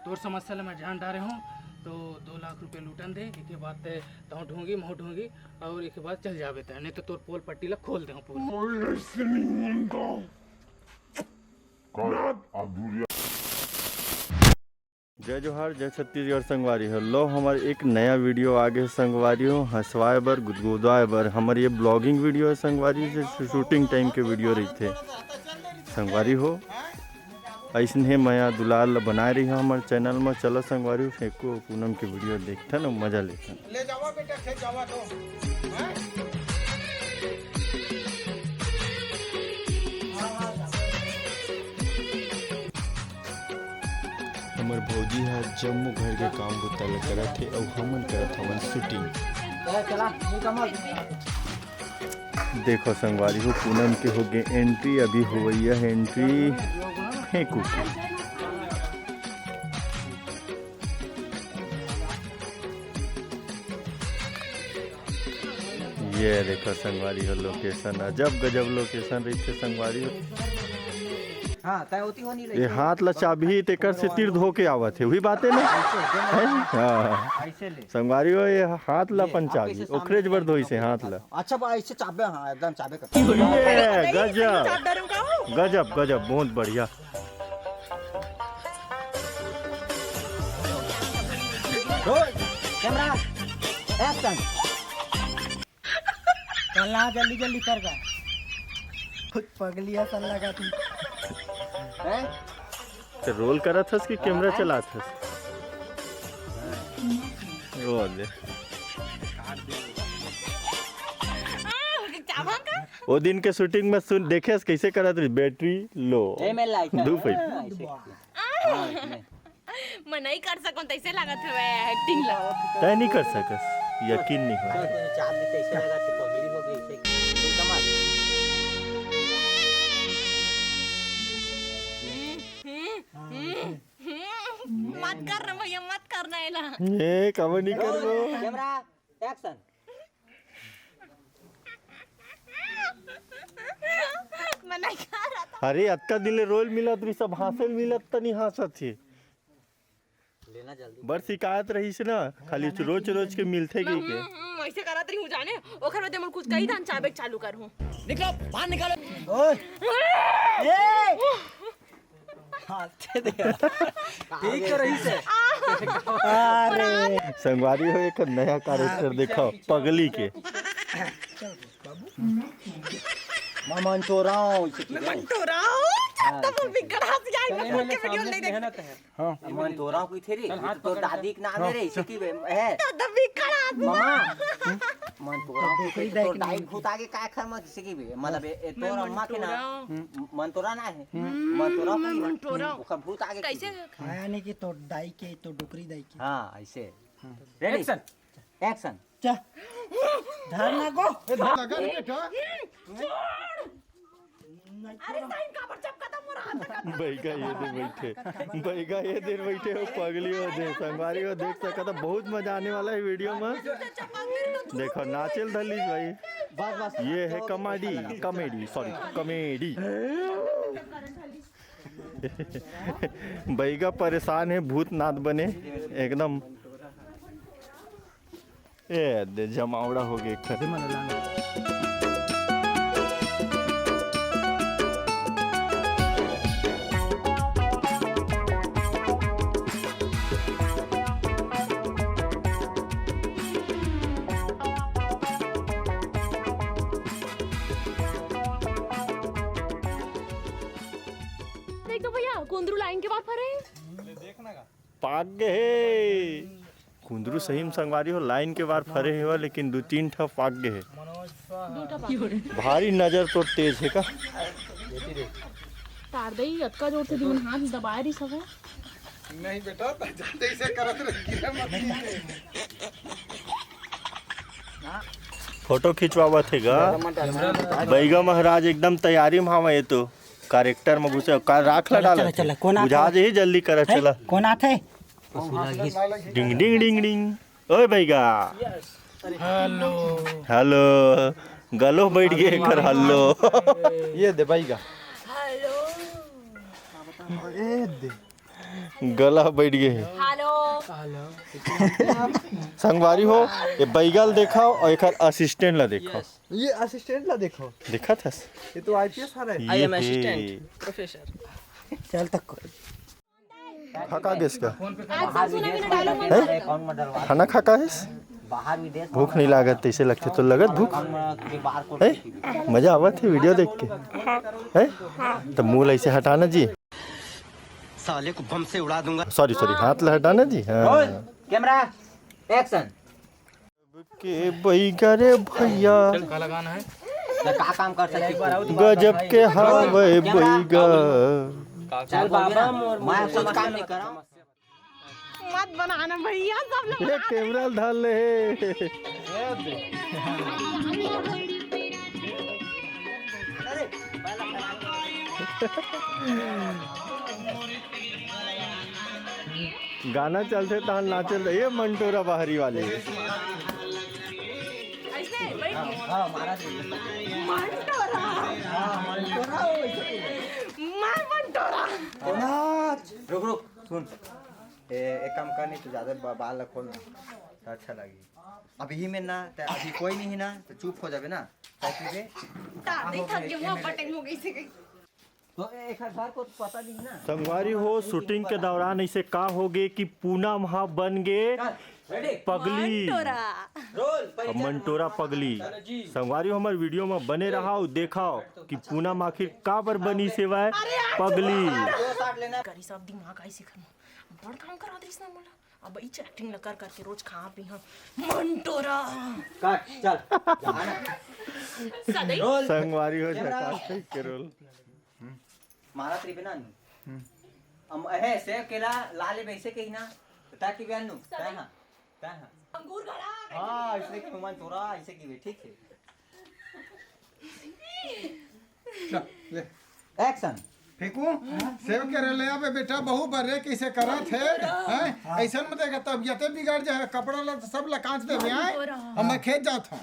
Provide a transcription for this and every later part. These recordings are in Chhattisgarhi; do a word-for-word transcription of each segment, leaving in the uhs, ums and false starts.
तोर समस्या ला मैं जान डारे हूँ, तो दो लाख रुपये लूटन दे, एके बाद ते तहूँ ढूंगी, महूँ ढूंगी, और एके बाद चल जाबे ते, नहीं तो तोर पोल पट्टी ला खोल दे हूँ पूरा। जय जोहार, जय छत्तीसगढ़ संगवारी हो। लो, हमर एक नया वीडियो आगे हे संगवारी हो, हंसवाए बर, गुदगुदाए बर। हमर ये ब्लॉगिंग वीडियो हे संगवारी, जे शू-, शूटिंग टाइम के वीडियो रहिथे संगवारी हो। अइसने मया दुलार ल बनाए रहिहा हमर चैनल म। चलो संगवारी हो, फेंको पूनम के वीडियो देखथन अउ मजा लेथन। ले जावा बेटा, खेत जावा तो। हैं? हमर भौजी ह जम्मो घर के काम बुता ल करत हे अउ हमन करत हवन शूटिंग। चला, चला, नीलकमल। देखो संगवारी हो, पूनम के हो गए एंट्री, अभी होवइया है एंट्री फेंकू के। ये देखो संगवारी हो, लोकेशन अजब गजब लोकेशन रहिथे संगवारी हो। हाँ, तय होती होनी ये रही। हाथ ला चाबही तेकर से तीर धो के आवत हे, वही बाते ना? हैं? हाँ। ऐसे ले। संगवारी हो, ये हाथ ला ले, अपन आप चाबही, कैसे सामने ओखरेज बर धोई से हाथ ला। अच्छा बा, ऐसे चाबे, हाँ, एकदम चाबे कर। ये गजब, गजब, गजब, बहुत बढ़िया। Roll, camera, action. चल ना, जल्दी जल्दी कर का। पगली असन लगा तू। हैं? तो रोल करत हस कि कैमरा हाँ। चलात हस? रोल। चाबा का? वो दिन के शूटिंग में सुन, देखे हस कैसे करत रही, बैटरी लो। ए, मैं लाइट धूप है। हाँ, ऐसे। हाँ, इसमें। मैं नहीं कर सकूं, तैसे लागत हवे एक्टिंग ला। तय नहीं कर सकस, यकीन नहीं हो। चल, तूने चाप दी, तैसे लगा कि पगली हो गई, इसे तू कमा। हम्म, हम्म, हम्म, हम्म। मत करना भैया, मत करना एला। ये कब नहीं करबो? Camera, action. मैं नहीं कर रहा था। अरे, अतका दिन ले रोल मिलत रही, सब हाँसे मिलत त नहीं हाँसत हे। लेना जल्दी। बड़ शिकायत रहिस ना, खाली रोज रोज के मिलथे कहिके। हम्म, हम्म, ऐसे करत रही हूँ जाने, ओकर बाद मैं कुछ कही धान चाबे चालू कर हूँ। निकलो, बाहर निकालो। ओए। ए! हाथे दे। ठीक तो रहिस हे। अरे। संगवारी हो, एक नया कैरेक्टर देखो, पगली के। मैं मंटोराव, इसे मैं मंटोराव, हाँ, तब वो बिगड़ हंस जाए, मैं के वीडियो नहीं देखते। हाँ। मंटोराव की थे रे, चल, हाथ तो पकड़, दादी चल। के नाम है रे, हाँ, इसे चल। की बे-, है। दादा बिगड़ हंस मामा। मंटोराव की थे, तो दाई भूत आगे काय खर मत इसे की बे, मतलब, ए, ए, तोर अम्मा के नाम। मंटोराव। मंटोरा ना है। हम्म, मंटोराव की है। मंटोराव। ओकर भूत आगे कैसे? की बे। खाया नहीं कि तो दाई के, तो डोकरी दाई के। हाँ, ऐसे। हाँ। रेडी? एक्शन। एक्शन। चा। धरना को। ए, धर लगा रे बेटा। छोड़। अरे साइन का पर चपका था मोर हाथ का। बैगा ये दे बैठे, बैगा ये दे बैठे हो, पगली हो दे, संगवारी हो, देख सकत हो, बहुत मजा आने वाला है वीडियो में। चपका फिर तो देखो, नाचेल धलीस भाई। बस, बस। ये है comedy, comedy, sorry, comedy. Baiga परेशान है, भूतनाथ बने एकदम। ए दे जमावड़ा हो गए एक ठन। देख तो भैया, कुंदरू लाइन के बाहर फरे। पाक गए हे। कुंदरू सही में संगवारी हो, लाइन के बाहर फरे हे, लेकिन दू तीन ठा पाक गए हे। दू ठा पाक गए। भारी नजर तोर तेज हे का? तार दई, अतका जोर से दिमन हाथ दबाए रही सब। नहीं बेटा, जाते इसे करत रही, गिरे मत। फोटो खिंचवावत हे गा। बैगा महाराज एकदम तैयारी में हवा, ये तो कैरेक्टर में घुसे, का राख ला चला, डालत चला, हे। चला, कौन आथे? बुझा जे ही जल्दी करत हे, चला। कौन आथे? डिंग, डिंग, डिंग, डिंग। ओए बैगा। हेलो। हेलो। गलो बैठ गए कर हेलो। ये दे बैगा। हेलो। ए दे। गला बैठ गए हे। हेलो। संगवारी हो, ये बैगा ल देखाओ और एकर असिस्टेंट ला देखाओ। ये असिस्टेंट ला देखो। देखत हस? ये तो आईपीएस हरे। ये I am हे। Assistant professor। चल तक। खा का गेस का? आज सुना मैंने डायलॉग मत हैं? बोलो। खाना खा का हेस? भूख नहीं लागत, तैसे लगथे तो लगत भूख? हैं? मजा आवत हे वीडियो देख के? हैं? तो मुंह ऐसे हटाना जी। साले को बम से उड़ा दूंगा। सॉरी, सॉरी, हाथ ला हटाना जी। हाँ। Roll, camera, action. के बैगा रे भैया। चल, काला गाना है। तो का काम कर सकती तू? गजब के हावय बैगा। चल बाबा, मोर मैं कुछ काम नहीं करा। मत बनाना भैया, सब लोग ये कैमरा धर ले। गाना चलथे तहन नाचे ल, ये मंटोरा बाहरी वाले। ऐसे बैठ के। हाँ, हाँ, महाराज। मंटोरा। हाँ, मंटोरा हो, ऐसे। मैं मंटोरा। नाच। रुक, रुक, सुन। ए, एक काम कर, नहीं तो ज्यादा बा-, बाल ला खोल ना, तो अच्छा लगी। अभी में ना, तो अभी कोई नहीं ना, तो चुप हो जाबे ना। ताकि रे, ता, नहीं थक गई, मुंह बटन हो गई से गई। तो एक हजार को पता नहीं ना। संगवारी हो, शूटिंग के दौरान ऐसे का हो गे कि पूनम हा बन गे चल, ready? पगली। मंटोरा। रोल, अब मंटोरा पगली। चलो जी। संगवारी हो, हमर वीडियो में बने रहा, देखाओ कि पूनम आखिर काबर बनी सेवाय पगली। दो साठ लेना। करी सब दिमाग आई सिखर में। बड़ काम करा दे इसने मोला। अब इच एक्टिंग ल कर करके रोज खा पी हाँ। मंटोरा। कट, चल। जा ना। सदैव। रोल। संगवारी हो कैमरा। झकास टाइप के रोल। मारा तेरी बिना नहीं। हम अहे से केला लाले वैसे कही ना। ताकि बयान नु। सदैव। कहाँ? कहाँ? अंगूर गला। हाँ, इसने कि मेहमान तोरा, इसे की भी ठीक है। चल, ले। एक्शन। फेंकू? सेव के रे ले अबे बेटा, बहू बरे कैसे करत हे? हैं? ऐसन में देखा तबीयते बिगड़ जाए, कपड़ा ला तो सब लकाच देबे, हैं? अब मैं खेत जात हूँ।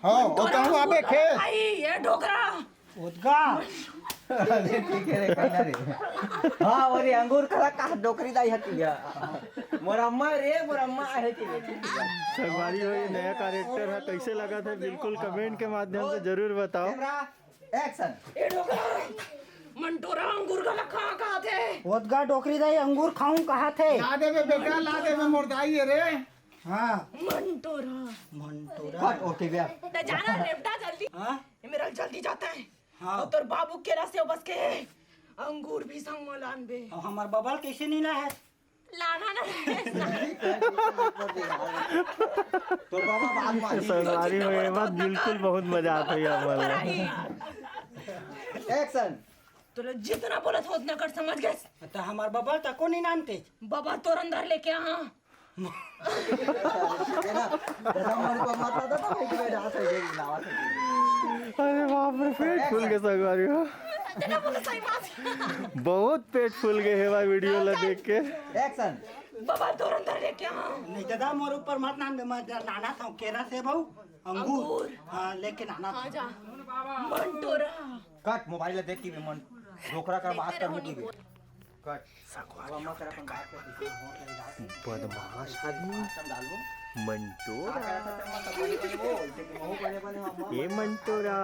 हाँ, ओ कहूँ अबे खेत। आई, ये डोकरा। ओतका। अरे ठीक है रे, कहना रे। हाँ, और ये अंगूर खला का डोकरी दाई हती है। मोर अम्मा रे, मोर अम्मा आहे की रे, ठीक है। संगवारी हो, ये नया कैरेक्टर है, कैसे लगा था? बिल्कुल कमेंट के माध्यम से जरूर बताओ। Camera, action. ए डोकरा, मंटोरा अंगूर गला कहाँ कहाँ थे? ओतका डोकरी दाई अंगूर खाऊं कहाँ थे? ला देबे बेटा, ला देबे मोर दाई है रे। हाँ। मंटोरा। मंटोरा। कट, ओके भैया। ते जाना रेवटा जल्दी। हाँ? ये मेरा जल्दी जाता है। हाँ। और तोर बाबू केला से बस के अंगूर भी संग में लान बे। और हमार बबल कैसे नहीं ला है? लाना ना। तो बाबा बात मान। संगवारी हो, ये बात बिल्कुल बहुत मजा आता है यार, मतलब। एक्शन। तोला जितना बोलत हो उतना कर, समझ गए? तो हमार बबल तको नहीं नानते। बबल तोर अंदर लेके आ। अरे बाप रे, पेट फूल के संगवारी हो। बहुत पेट फूल गए हे भाई वीडियो ला देख के। एक्शन। बबल तोर अंदर लेके आ। नहीं दादा, मोर ऊपर मत नान दे, मैं नाना था केरा से बहू अंगूर। हाँ, लेके नाना था। मंटोरा। कट, मोबाइल देख के भी मन डोकरा कर बात कर मुकी भी। कट। बदमाश आदमी। मंटोरा। ए मंटोरा।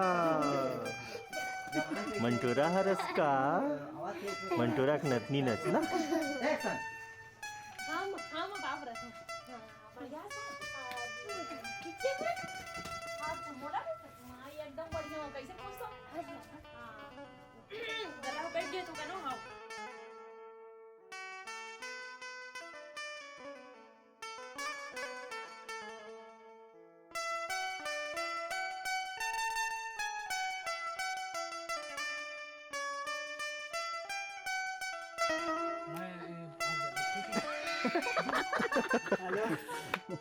मंटोरा हरस का? मंटोरा के नतनी नच ना। हम, हम बाप रहे। बढ़िया से। ठीक है। आज मोला भी हाँ, ये एकदम बढ़िया हो। कैसे पूछता? हाँ। जरा बैठ गए तो करो, हाँ।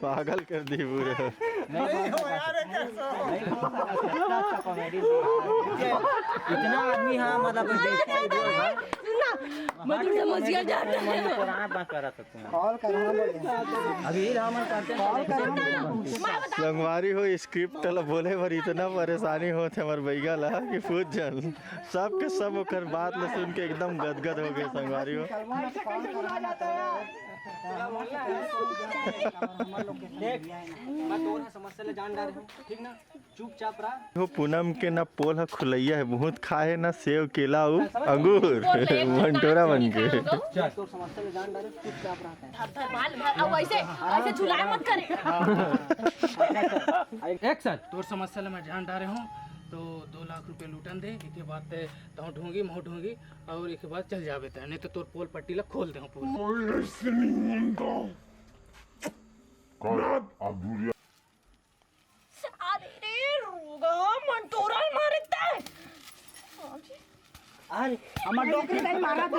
पागल कर दी पूरे। नहीं हो यार, ये कैसा हो? इतना आदमी, हाँ, मतलब, सुन ना, मैं तो समझ गया जाता है। कॉल कर, हाँ, बोल। अभी हमन करते हैं। संगवारी हो, स्क्रिप्ट ला बोले बर इतना परेशानी होत हे हमर बइगा ला कि पूछ झन। सब के सब ओकर बात ला सुन के एकदम गदगद हो गए संगवारी हो। देख, मैं तोर समस्या ले जान डारे हूँ, ठीक ना? चुपचाप रह। हो पूनम के ना पोल ह खुलैया हे, बहुत खाए ना सेव, केला अउ अंगूर। मंटोरा बन के। चल। तोर समस्या ले जान डारे, चुपचाप रह। अब ऐसे, ऐसे झुलाए मत करे। एक्शन। तोर समस्या ले मैं जान डारे हूँ, तो दो लाख रुपये लूटन दे, एक बात ते तहूँ ढूंगी, महूँ ढूंगी, और एक बात चल जाबे ते, नहीं तो तोर पोल पट्टी ला खोल दे हूँ पूरा। अरे रे, रोगा मंटोरा मारता है। अरे, हमर डोकरी नहीं मारा थे।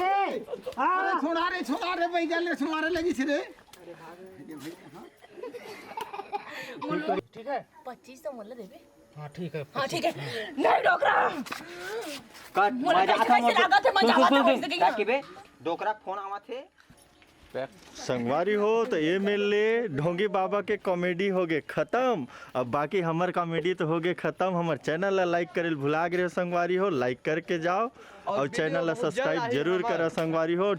हाँ। अरे, छोड़ा रे, छोड़ा रे, बैगन रे, छोड़ा रे, लगी से रे। ठीक है? पच्चीस तो मोला देबे। हाँ, ठीक है। हाँ, ठीक है। नहीं, डोकरा। काट, मोला मजा कैसे, आता, कैसे मजा। लागत है, मजा सुन, सुन, आवत है, सुन, वैसे सुन। कहीं। काट के बे, डोकरा फोन आवत है। संगवारी हो, तो ये मेर ले ढोंगी बाबा के कॉमेडी हो गए खत्म। अब बाकी हमर कॉमेडी तो हो गए खत्म। हमर चैनल ला लाइक करे ल भुला गए हो संगवारी हो, लाइक करके जाओ और चैनल ला सब्सक्राइब जरूर करा संगवारी हो।